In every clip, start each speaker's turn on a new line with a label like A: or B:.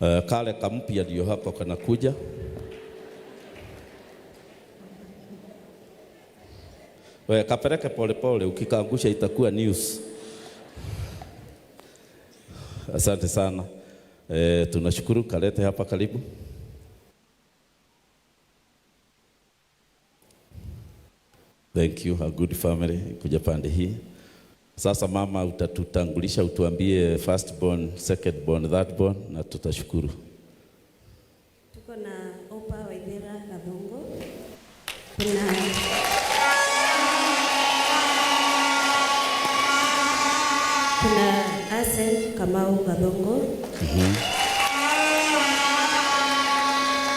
A: Kale kampya ndio hapo kanakuja. We kapeleke polepole, ukikaangusha itakuwa news. Asante sana. Tunashukuru, kalete hapa karibu. Thank you, a good family kuja pande hii. Sasa mama, utatutangulisha utuambie first born, second born, third born na tutashukuru.
B: Tuko na Opa Waithera Gathungu. Kuna Asen Kamau Gathungu.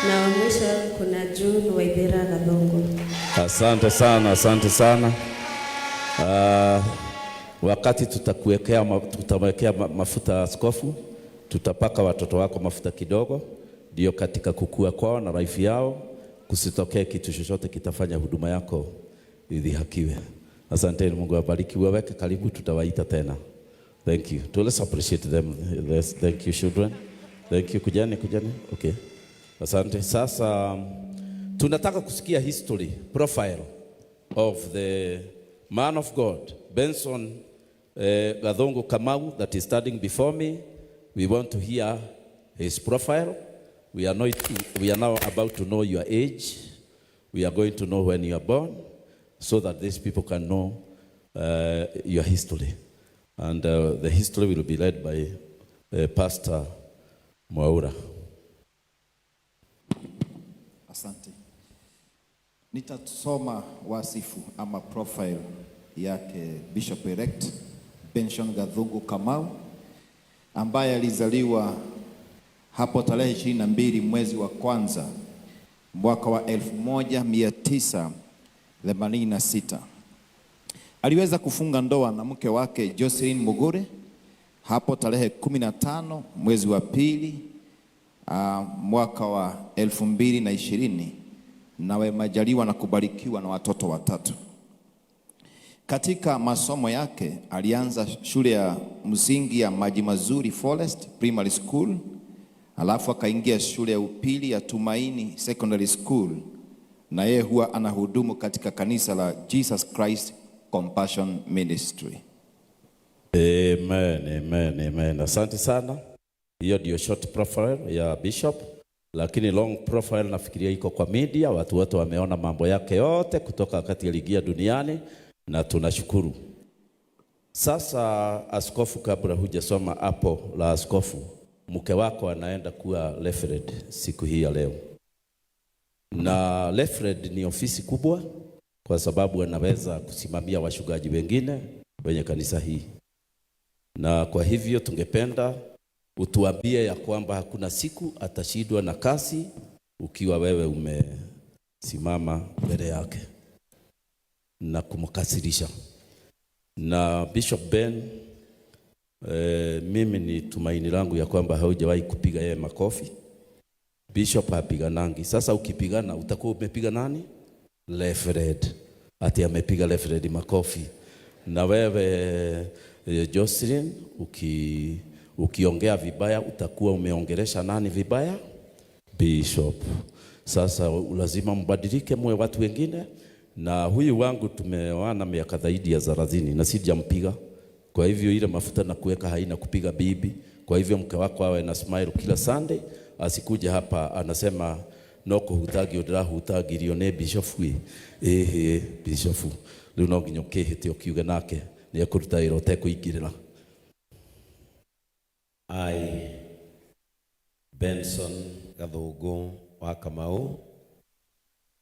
B: Na wa mwisho kuna June Waithera Gathungu.
A: Asante sana, asante sana. Wakati tutawekea mafuta askofu, tutapaka watoto wako mafuta kidogo, ndio katika kukua kwao na life yao kusitokee kitu chochote kitafanya huduma yako idhihakiwe. Asante, Mungu awabariki. Waweke karibu, tutawaita tena. Thank you. To let's appreciate them. Let's, thank you children. Thank you. Kujani, kujani. Okay. Asante. Sasa tunataka kusikia history, profile of the man of God, Benson Gathungu Kamau, that is standing before me. We want to hear his profile. We are, not, we are now about to know your age. We are going to know when you are born, so that these people can know your history. And the history will be led by Pastor Mwaura.
C: Asante. Nitasoma wasifu ama profile yake Bishop Elect Benson Gathungu Kamau ambaye alizaliwa hapo tarehe 22 mwezi wa kwanza mwaka wa 1986. Aliweza kufunga ndoa na mke wake Jocelyn Mugure hapo tarehe 15 mwezi wa pili mwaka wa 2020 na wamejaliwa na kubarikiwa na watoto watatu. Katika masomo yake alianza shule ya msingi ya Maji Mazuri Forest Primary School, alafu akaingia shule ya upili ya Tumaini Secondary School, na yeye huwa anahudumu katika kanisa la Jesus Christ Compassion Ministry.
A: Amen, amen, amen. Asante sana. Hiyo ndio short profile ya Bishop, lakini long profile nafikiria iko kwa media, watu wote wameona mambo yake yote kutoka wakati aliingia duniani na tunashukuru. Sasa askofu, kabla hujasoma hapo la askofu, mke wako anaenda kuwa reverend siku hii ya leo, na reverend ni ofisi kubwa kwa sababu anaweza kusimamia wachungaji wengine wenye kanisa hii, na kwa hivyo tungependa utuambie ya kwamba hakuna siku atashindwa na kazi ukiwa wewe umesimama mbele yake na kumkasirisha. Na Bishop Ben, mimi ni tumaini langu ya kwamba haujawahi kupiga yeye makofi. Bishop hapiganangi. Sasa ukipigana utakuwa umepiga nani? Reverend. Ati amepiga Reverend makofi. Na wewe Jocelyn, ukiongea vibaya utakuwa umeongelesha nani vibaya? Bishop. Sasa lazima mbadilike muwe watu wengine. Na huyu wangu tumeoana miaka zaidi ya 30 na sijampiga. Kwa hivyo ile mafuta na kuweka haina kupiga bibi. Kwa hivyo mke wako awe na smile kila Sunday, asikuje hapa anasema no kuhutagio ndĩrahutagirio nĩ bishop ĩ. Ĩhĩ bishop rĩu no nginya ũkĩhĩte ũkiuge nake nĩ ekũruta wĩra ũtekũingĩrĩra.
D: I, Benson Gathungu wa Kamau,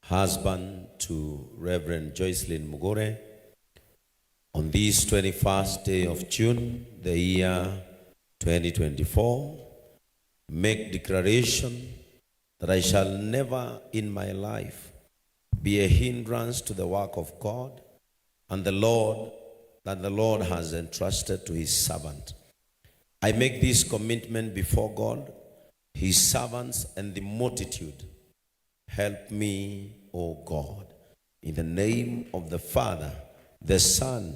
D: husband to Reverend Joycelyn Mugure, on this 21st day of June, the year 2024, make declaration that I shall never in my life be a hindrance to the work of God and the Lord that the Lord has entrusted to his servant. I make this commitment before God, his servants, and the multitude. Help me, O God, in the name of the Father, the Son,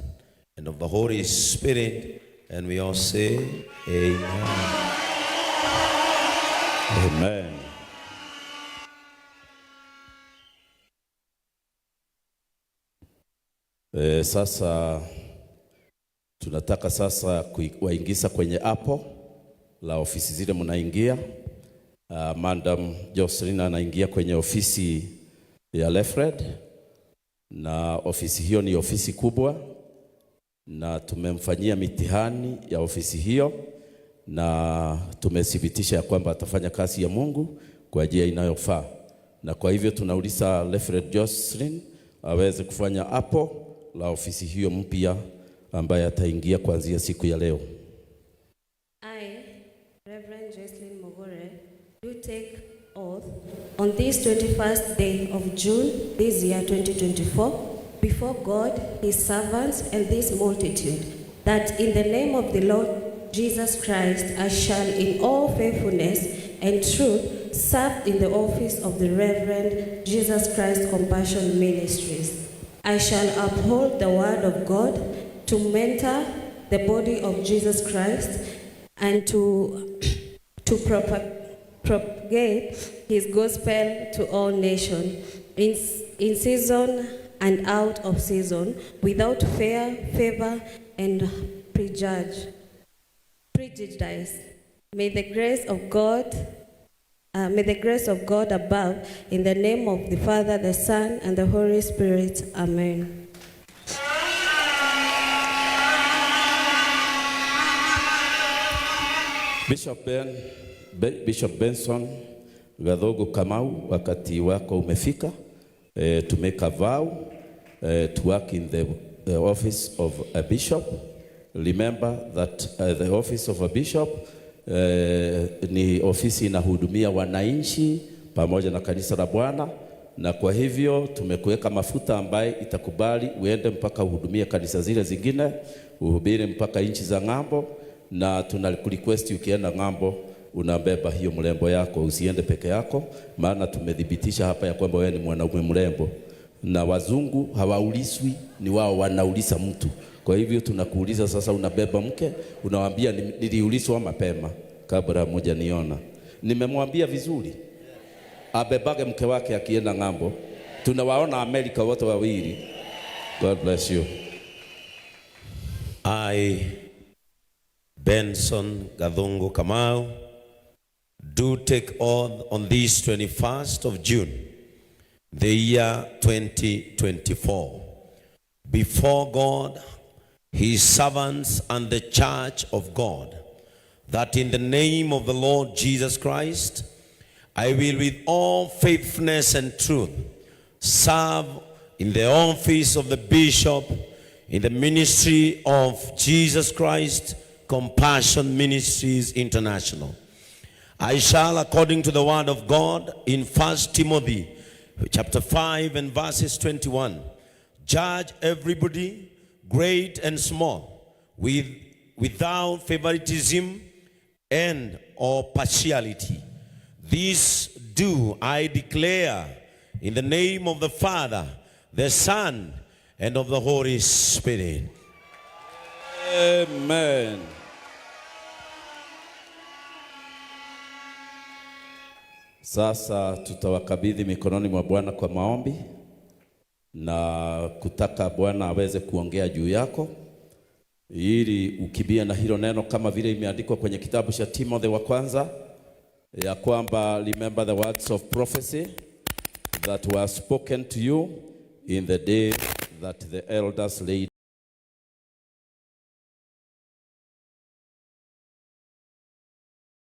D: and of the Holy Spirit. And we all say, Amen.
A: Amen. Sasa tunataka sasa kuwaingiza kwenye apo la ofisi zile mnaingia. Madam Jocelyn anaingia kwenye ofisi ya Reverend, na ofisi hiyo ni ofisi kubwa, na tumemfanyia mitihani ya ofisi hiyo na tumethibitisha ya kwamba atafanya kazi ya Mungu kwa njia inayofaa, na kwa hivyo tunauliza Reverend Jocelyn aweze kufanya apo la ofisi hiyo mpya ambaye ataingia kuanzia siku ya leo.
B: I, Reverend Jocelyn Mugure, do take oath on this 21st day of June this year 2024 before God, his servants, and this multitude, that in the name of the Lord Jesus Christ I shall in all faithfulness and truth serve in the office of the Reverend Jesus Christ Compassion Ministries. I shall uphold the word of God to mentor the body of Jesus Christ and to propagate his gospel to all nations, in season and out of season, without fear, favor, and prejudice. May the grace of God above, in the name of the Father, the Son, and the Holy Spirit. Amen.
A: Bishop Benson Gathogo Kamau, wakati wako umefika to make a vow to work in the office of a bishop. Remember that the office of a bishop ni ofisi inahudumia wananchi pamoja na kanisa la Bwana, na kwa hivyo tumekuweka mafuta ambaye itakubali uende mpaka uhudumie kanisa zile zingine, uhubiri mpaka nchi za ng'ambo, na tunakurequest ukienda ng'ambo unabeba hiyo mrembo yako, usiende peke yako, maana tumethibitisha hapa ya kwamba wewe ni mwanaume mrembo, na wazungu hawaulizwi, ni wao wanauliza mtu. Kwa hivyo tunakuuliza sasa, unabeba mke, unawaambia niliulizwa mapema kabla hamjaniona. Nimemwambia vizuri abebage mke wake akienda ng'ambo. Tunawaona Amerika wote wawili. God bless you.
D: I, Benson Gathungu Kamau, do take oath on this 21st of June, the year 2024, before God, his servants, and the church of God, that in the name of the Lord Jesus Christ, I will with all faithfulness and truth serve in the office of the bishop in the ministry of Jesus Christ Compassion Ministries International. I shall, according to the word of God in 1 Timothy chapter 5 and verses 21, judge everybody, great and small, without favoritism and or partiality. This do I declare in the name of the Father, the Son, and of the Holy Spirit.
A: Amen. Sasa tutawakabidhi mikononi mwa Bwana kwa maombi na kutaka Bwana aweze kuongea juu yako ili ukimbie na hilo neno kama vile imeandikwa kwenye kitabu cha Timothy wa kwanza ya kwamba remember the words of prophecy that were spoken to you in the day that the elders laid